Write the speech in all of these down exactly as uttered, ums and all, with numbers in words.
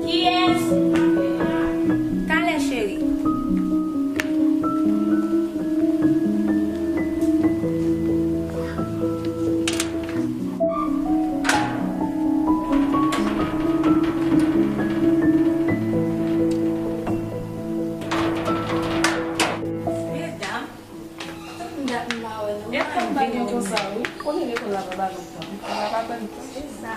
Kiyès? Talè, cheri. Medam, tann dat m pa wè nou. Gèt kòm bagay konsa, wi. Konnen lekòl la pa ba nou tan. Lekòl la pa ba nou tan. Se sa.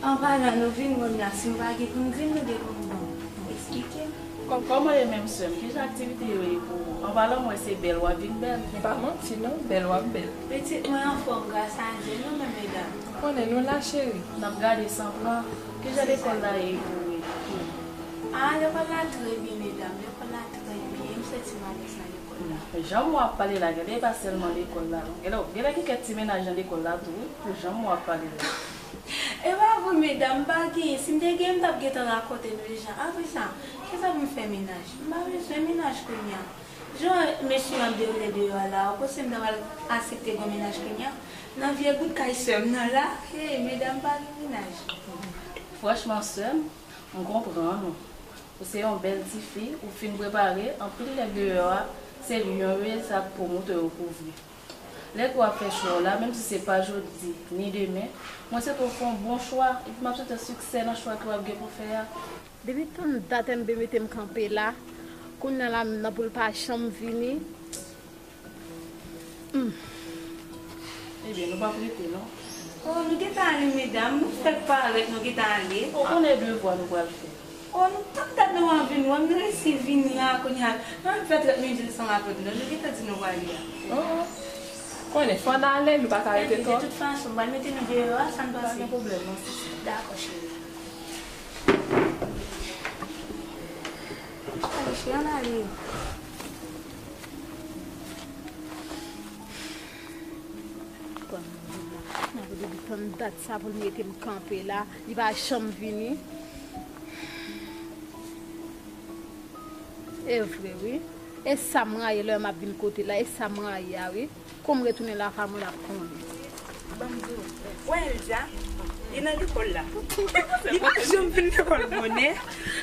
An palan, nou vin wè m la, si nou pa gen pou n vin, nou gen pou n ban. Nou eksplike m. Kò-, kòman ye menm, sè m? Kijan aktivite yo ye pou ou? An palan, m wè se bèl w ap vin bèl. E pa manti, non, bèl w ap bèl. Pitit mwen anfòm, gras a Dye, nou menm, medam? Ou konnen, nou la, cheri. N ap gade san plan. Kijan lekòl la ye pou ou? A, lekòl la trè byen, medam. Lekòl la trè byen. M santi m alèz nan lekòl la. Jan w ap pale la, gade, e pa sèlman lekòl la, non. Gade, gade gen kèk ti mennaj nan lekòl la tou, wi, pou jan w ap pale la. E pa vre, medam, m pa genyen. Si m te genyen, m t ap gentan rakonte nou deja. Apre sa, kisa pou m fè mennaj? M pa bezwen mennaj kounye a. Jan mesye yo ap dewoule deyò a la, ou panse m ta pral aksepte gon mennaj kounye a? Nan vye bout kay sè m nan la, hey, medam, m pa gen mennaj. Franchman, sè m, m konprann ou. Ou se yon bèl tifi, ou fin prepare, anpil nèg deyò a, se lyon yo ye, se ak pwomotè yo kouvri. Lè ke w ap fè chwa w la, menm si se pa jodi, ni demen, mwen swete w fè yon bon chwa, epi m ap swete w siksè nan chwa ke w ap gen pou fè a. Depi tann dat M B mete m kanpe la, kounye a la, nan pou l pa janm vini. Hmm. Ebyen, nou p ap rete, non. Oh, nou gentan ale, medam. Nou fèk parèt, nou gentan ale. Ou konnen devwa nou pral fè. Oh, nou tann dat nou anvi nou, nou resi vini a kounye a. Nou menm fè trant minit ansanm avèk nou. Nou gentan di nou prale a. Oh, konnen, fò n ale, nou pa ka rete twòp. De tout fason, m pral mete nou deyò a, sa n pase. Pa gen pwoblèm, non, sisi. Dakò, cheri. Ale, cheri, ann ale. Pran nan vin la. Nan vin depi tann dat sa pou l mete m kanpe la. Li pa janm vini. E vre, wi. E sa m rayi lè m ap vin kote la. E sa m rayi a, wi. Kou m retounen lakay mwen, l ap konnen. Ban m di w. Wè, Elza, li nan lekòl la. Li pa janm vin lekòl bonè.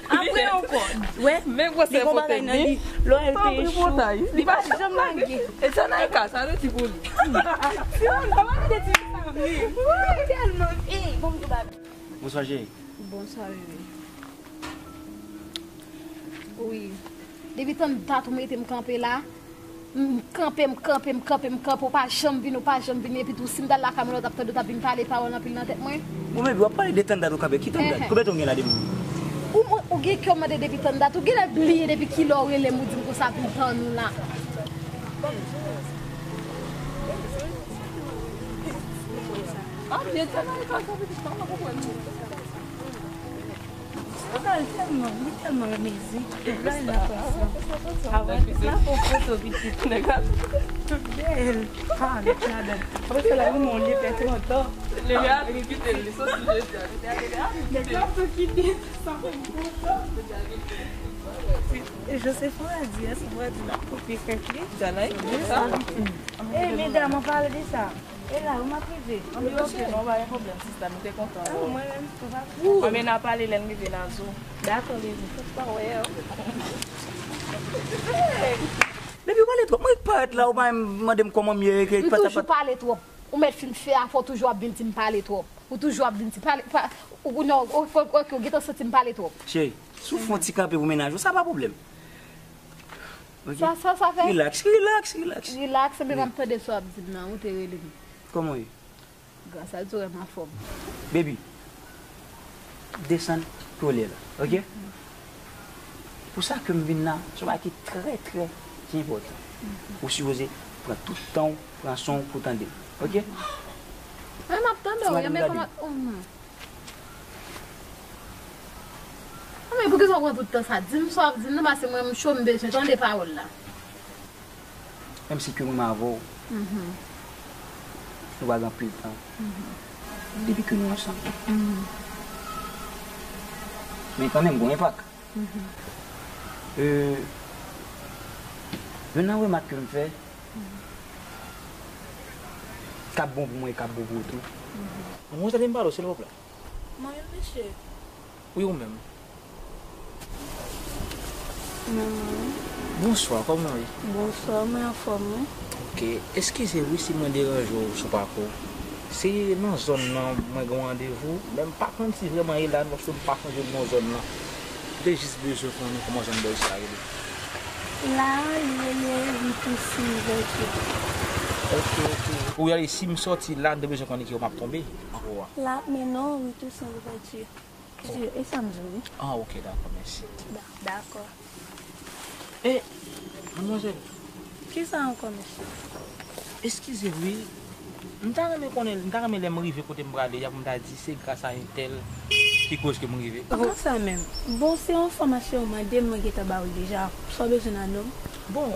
Apre ankò, wè, li gon bagay nan li. Lè w al peye chou, li pa janm lage. E sa nan ka, sa vle di pou li. Ti moun, kòman li te di sa vre? Li tèlman, ey, bon, m di w bagay. Bonswa, cheri. Bonswa, bebe. Wi. Depi tann dat ou mete m kanpe la, m kanpe, m kanpe, m kanpe, m kanpe, ou pa janm vini, ou pa janm vini, epi tou, si m t al lakay mwen la, ou t ap tande, ou t ap vin pale pawòl anpil nan tèt mwen. Bon, bebe, w ap pale de tann dat ou kanpe. Ki tann dat? Enhen. Konbyen tan w gen la depi? Ou, ou gen kè w mande depi tann dat, ou genlè bliye depi kilè w rele m, ou di m konsa vin tann ou la. Ah, byen, tann nan, li pa sa, pitit, pa konprann. Sandal tèlman, li tèlman mezi. Lè l nan plas lan. Avan, l ap pran foto pitit. Nèg la. Bèl. Ah, nèg ladan. Apre sa, la, ou monte, pèt lontan. Nèg la ap kite l, li soti jodi a. Nèg la ap kite l. Sa fè m kontan. E Joseph, ou a di, èske ou a di l ap kopye kèk li? Janay, sa. Ey, medam, an pale de sa. E la, ou m ap rive. Ann rive, ok, non, pa gen pwoblèm, sista, nou te kontan wè w. Mwen menm tou, pa. Mwen menm n a pale lè n rive Nazo. Dakò, bebe. Fòk pa wè w. Bebe, ou pale Mwen parèt la, ou pa menm mande m kòman m ye, ke M patapata. Toujou pale twòp. Ou mèt fin fè afè, ou toujou ap vin di m pale twòp. Ou toujou ap vin di pale, pa, ou, non, ou, ou, ok, ou gentan santi m pale twòp. Cheri, si w fè yon ti kanpe pou mennaj ou, sa pa pwoblèm. Ok? Sa, sa, sa fè? Relax, relax, relax. Relax, men m ap tande sa w ap di m nan, ou te rele m. Kòman w ye? Gras a Dye, m anfòm. Baby, desann kolè la, ok? Pou sa ke m vin la, se yon bagay ki trè, trè, trè enpòtan. Ou sipoze pran tout tan w, pran swen w pou tande m, ok? Mwen, m ap tande w, men kòman, oh non. Ah, men poukisa w pran tout tan sa? Di m sa w ap di m nan, paske mwen, m cho, m bezwen tande pawòl la. Menm si ke mwen avè w, nou pa gen anpil tan. Depi ke nou ansanm. Men kanmenm, gon enpak. Euh, youn nan remak ke m fè, k ap bon pou mwen e k ap bon pou ou tou. Mwen, tande m pale w, silvouplè. Mwen menm, mesye. Wi, ou menm. Mwen menm. Bonswa, kòman w ye? Bonswa, mwen anfòm, wi. Ok, eskize wi si mwen deranje w sou pako. Se nan zòn nan mwen gen yon randevou, men m pa konn si vrèman e la non, paske m pa sonje non zòn nan. M te jis bezwen konnen kòman zòn bòy sa rele. La, li rele Rue Toussaint Louverture. Ok, ok. Ou gade, si m sòti la, m te bezwen konnen ki bò m ap tonbe ankò a. La, men non, Rue Toussaint Louverture. Mesye, e sa m di w wi. Ah, ok, dakò, mèsi. Da-, dakò. E, madmwazèl. Kisa ankò, mesye? Eskize wi. M ta renmen konnen, m ta renmen lè m rive kote m prale a pou m ta di se gras a entèl ki koz ke m rive. Kòman sa menm? Bon, se yon enfòmasyon ou mande m, mwen gentan ba ou l deja. Sa w bezwen nan non m? Bon,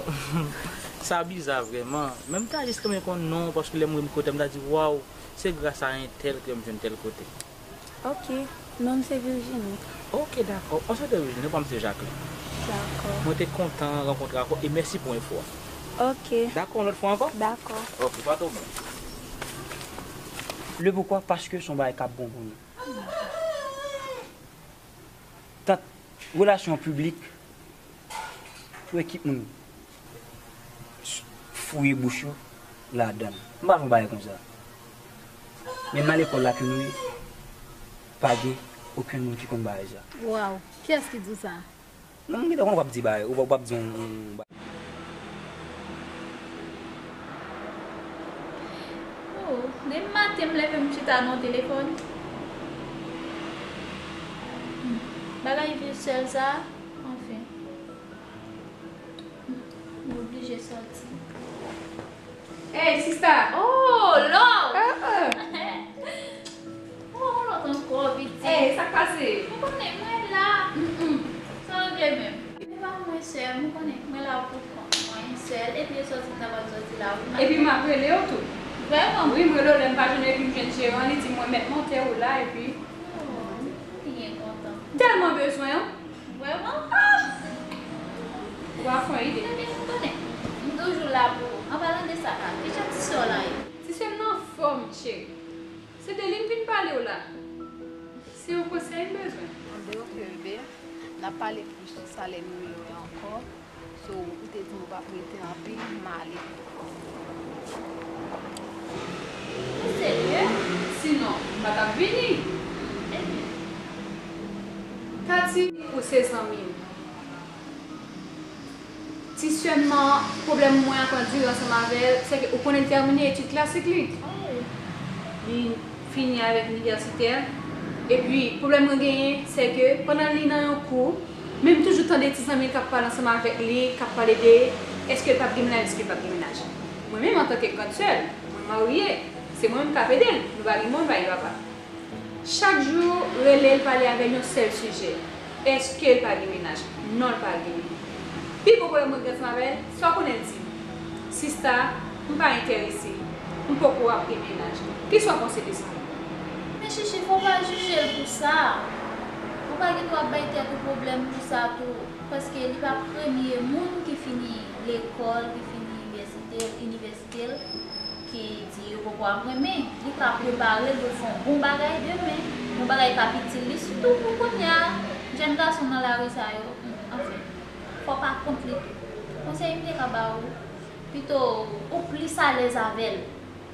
sa biza vrèman. Men m ta jis renmen konn non w, paske lè m rive kote a, m ta di, waw, se gras a entèl ke m jwenn tèl kote. Ok, non m se Virginie. Ok, dakò. Anchante Virginie, non pa m se Jacqueline. Dakò. Mwen te kontan rankontre avè w e mèsi pou enfo a. Ok. Dakò, yon lòt fwa ankò? Dakò. Ok, pa twò bon. Le poukwa? Paske se yon bagay k ap bon pou nou. Tant relasyon piblik, pou ekip moun fouye bouch yo ladan l. M pa fè yon bagay konsa. Men nan lekòl la ke nou ye, pa gen okenn moun ki konn bagay sa. Waw, kiyès ki di w sa? Non, m gentan konn w ap di bagay, w ap, w ap di yon, yon bagay. Oh, depi maten m leve m chita nan telefòn. Bagay vye sèl sa, anfen. M oblije sòti. Hey, sista! Oh, love! Ah, ah. Oh, yon lòt ankò, pitit. Hey, sa k pase? Ou konnen, mwen la. Mm-mm. Sa w regle menm? E pa mwen sèl, ou konnen, mwen la pou kont mwen, sèl. Epi e sòti m ta pral sòti la, wi. Epi m ap rele w tou. Vrèman? Wi, m rele w lè m pa jwenn w, epi m jwenn jeran, li di m mwen mèt monte ou la, epi. Oh, m byen kontan. M tèlman bezwen w. Vrèman? Ah! Ou pa fè yon ide. Ebyen, m konnen. M toujou la pou ou. An palan de sa, a, ki jan ti sè w la ye? Ti sè m nan anfòm, cheri. Se de li m vin pale w la. Se yon konsèy m bezwen. An deyò ke bebe, n ap pale plis sou sa lè nou reyini ankò. So, ou te di m ou p ap rete anpil, m ale. Ou serye? Sinon, m pa t ap vini. Ebyen. Katy, ou se zanmi m. Ti sèlman, pwoblèm mwen ak Andire ansanm avè l, se ke ou konnen l tèmine etid klasik li. Li fini avèk inivèsitè. Epi, pwoblèm mwen genyen, se ke pandan li nan yon kou, men m toujou tande ti zanmi l k ap pale ansanm avèk li, k ap pale de èske l p ap gen mennaj, èske l p ap gen mennaj. Mwen menm, antanke grann sè l, mwen marye, se mwen menm k ap ede l, nou pa gen manman, nou pa gen papa. Chak jou, rele l, pale avè l yon sèl sijè. Èske l pa gen mennaj? Non, l pa genyen. Pi gwo pwoblèm mwen gen ansanm avè l, sa w konnen l di m? Sista, m pa enterese. M poko ap gen mennaj. Kisa w panse de sa? Men Chichi, fò w pa jije l pou sa. Ou pa gen dwa bay tèt ou pwoblèm pou sa tou. Paske li pa premye moun ki fini lekòl, ki fini inivèsite, inivèsite. Ki di yo poko ap renmen, li ka prepare l pou l fè yon bon bagay demen, yon bagay k ap itil li, sitou pou kounye a, jèn gason nan lari sa yo, hmm, anfen, fò w pa kont li tou. Konsèy m te ka ba ou, Pito ou plis alèz avè l.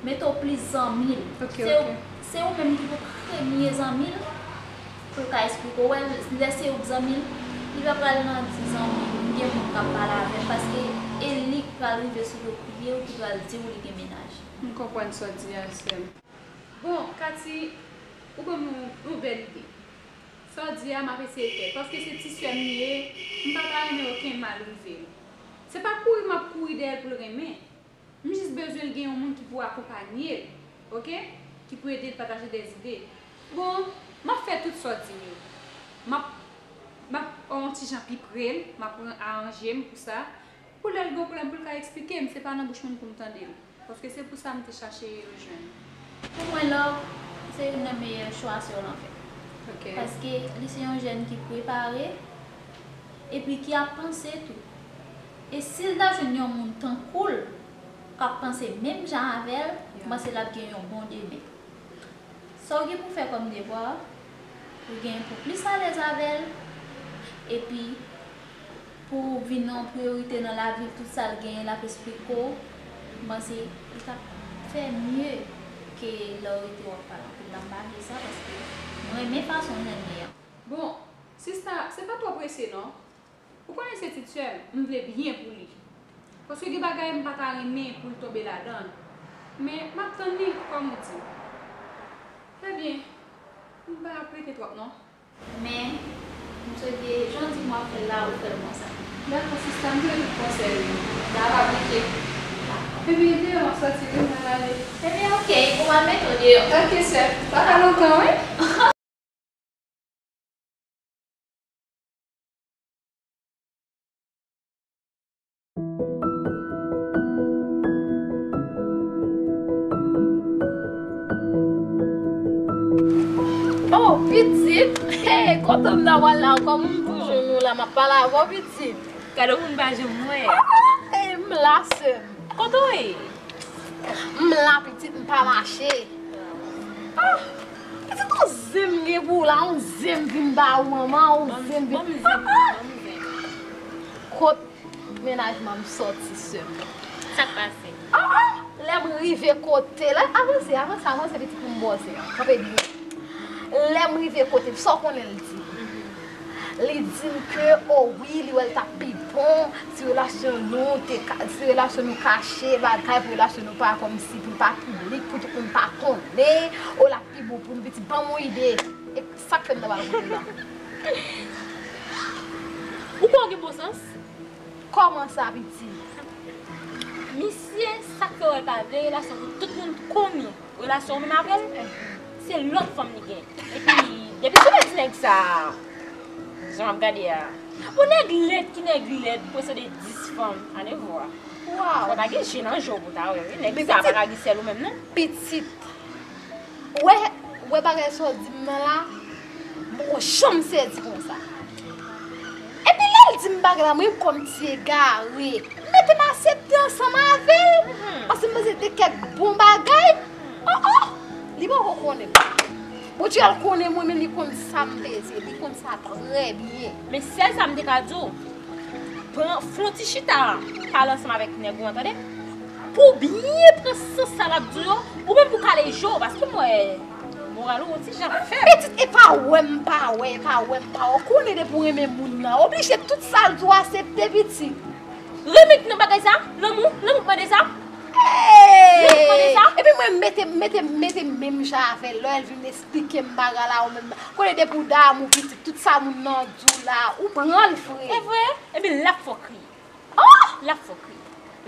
Mete w plis zanmi l. Ok, se, ok. Se ou menm ki pou premye zanmi l. Pou l ka eksplike w. Wè, lè se ou k zanmi l, li pa pral nan di zanmi l, gen moun k ap pale avè l, paske e li k pral rive sou do pye w, ki pral di w li gen mennaj. M konprann sa w di a, sè m. Bon, Katy, ou ban m yon, yon bèl ide. Sa w di a, m ap eseye fè l, paske se ti sè m li ye, m pa ta renmen okenn mal rive l. Se pa kouri m ap kouri dèyè l pou l renmen. M jis bezwen l gen yon moun ki pou akonpanye l, oke? Ki pou ede l pataje dèzide. Bon, m ap fè tout sa w di m yo. M ap, m ap yon ti jan pi pre l, m ap aranje m pou sa. Pou lè l gen yon pwoblèm pou l ka eksplike m, se pa nan bouch moun pou m tande l. Paske se pou sa m te chache rejwenn. Pou mwen, love, se youn nan meyè chwa sè w lan fè. Ok. Paske li se yon jèn ki prepare, epi ki ap panse tou. E si l ta jwenn yon moun tankou l, k ap panse menm jan avè l, m panse l ap gen yon bon demen. Sa w gen pou fè kòm devwa, ou gen pou plis alèz avè l, epi pou w vin yon priyorite nan lavi l, tout sa l genyen, l ap esplike w, m panse li t ap fè mye ke lè w rete w ap pale anpil la. M pa vle sa, paske m renmen fason jèn li an. Bon, sista, se pa twò prese non. Ou konnen se ti sè m, m vle byen pou li. Paske gen bagay m pa ta renmen pou l tonbe ladan l. Men, m ap tann li, kòm ou di. Ebyen, m pa ap rete twòp non. Men, m swete, jan w di m w ap fè l la, ou fè l konsa. Dakò, sista, m vle tout konsèy ou. Dakò. Ebyen, deyò m ap sòti wi, m pral ale. Ebyen, oke, ou pral mete w deyò. Oke, sè. Pa fè lontan, wi. Oh, pitit! Hey, kontan m ta wè w la ankò, m toujou nou la, m ap pale avè w, pitit. Gade yon moun m pa janm wè. Ah, hey, m la, sè m. Kote w ye? M la, pitit, m pa mache. Ah, pitit, yon zen m gen pou w la, yon zen m vin ba ou, manman, yon zen m vin. Ban m zen, ban m zen. Kot mennaj mwen m sòti, sè m? Sa k pase? Ah, ah, lè m rive kote l, avanse, avanse, avanse, pitit, pou m ba w zen an. Kanpe byen. Lè m rive kote l, sa w konnen l di m? Li di m ke, o wi, li wè l t ap pi bon si relasyon nou te ka, si relasyon nou kache, bagay, pou relasyon nou pa kòmsi, pou l pa piblik, pou tout moun pa konnen, o l ap pi bon pou nou, pitit, ban m yon ide. E sa k fè m nan bal kote l la. Ou kwè w gen bon sans? Kòman sa, pitit? Misye, sa k fè w wè l pa vle relasyon pou tout moun konnen relasyon w menm avè l, se lòt fanm li gen. Epi, depi sou pè ti nèg sa, jan m ap gade a, bon, nèg lèd ki nèg lèd, posede dis fanm, alevwa. Waw! Fò w ta gen je nan je w pou w ta wè, wi. Nèg sa pa ka gen sèl ou menm, non. Pitit, wè, wè bagay sa w di m nan la, m poko janm sezi konsa. Epi lè l di m bagay la, mwen kòm ti egare, m mete m asepte ansanm avè l. Paske m panse se te kèk bon bagay. Oh, oh! Li poko konnen m. Bondye l konnen mwen, men li konn sa m bezwen. Li konn sa trè byen. Men sèl sa m te ka di w, pran, fè yon ti chita, pale ansanm avèk nèg ou an, tande? Pou w byen pran sans sa l ap di w yo, ou menm pou kale je w, paske m wè moral ou yon ti jan fèb. Pitit, e pa wè m pa wè, e pa wè m pa wè. Ou konnen depi w renmen moun nan, oblije tout sa l di w asepte, pitit. Renmen ki nan bagay sa? Lanmou? Lanmou k mande sa? Lanmou k mande sa? Epi mwen mete, mete, mete menm jan avè l, lè l vin esplike m bagay la, ou menm, konnen depi w damou, pitit, tout sa moun nan di w la, ou pran l fre. E vre? Epi l ap fè w kriye. Oh! L ap fè w kriye.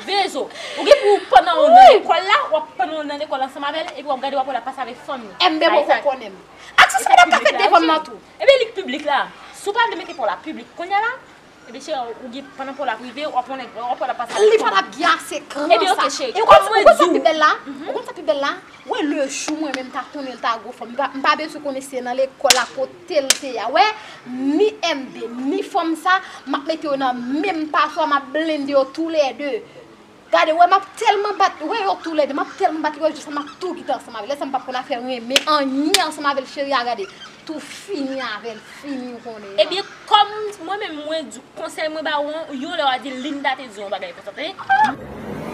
Veye zo. Ou gen pou w pannan w nan lekòl la, w ap pannan w nan lekòl ansanm avè l, epi w ap gade w ap wè l ap pase avèk fanm li. M byen poko konnen m. Ak sispann ap ka fè devan m nan tou. Ebyen li k piblik la. Si w pa vle mete pa w la piblik kounye a la, ebyen cheri, ou gen pandan pa w la prive, w ap wè nèg, w ap wè l ap pase avèk fanm li. Li pa t ap gen ase kran sa. Ebyen oke cheri. E ou konn sa pi bèl la? Ou konn sa pi bèl la? Wè lejou mwen menm ta tounen l ta gwo fanm, m pa, m pa bezwen konnen si se nan lekòl la kote l te a. Wè, ni M B, ni fanm sa, m ap mete yo nan menm paswa, m ap blende yo toulède. Gade, wè, m ap tèlman bat, wè yo toulède, m ap tèlman bat yo, jis m ap tou kite ansanm avè l. Lè sa m p ap konn afè renmen anyen ansanm avè l, cheri a, gade, tou fini avè l, fini, ou konnen. Ebyen, kòm mwen menm, mwen di w, konsèy mwen ba ou an, yon lè w a di Linda te di w yon bagay konsa, tande.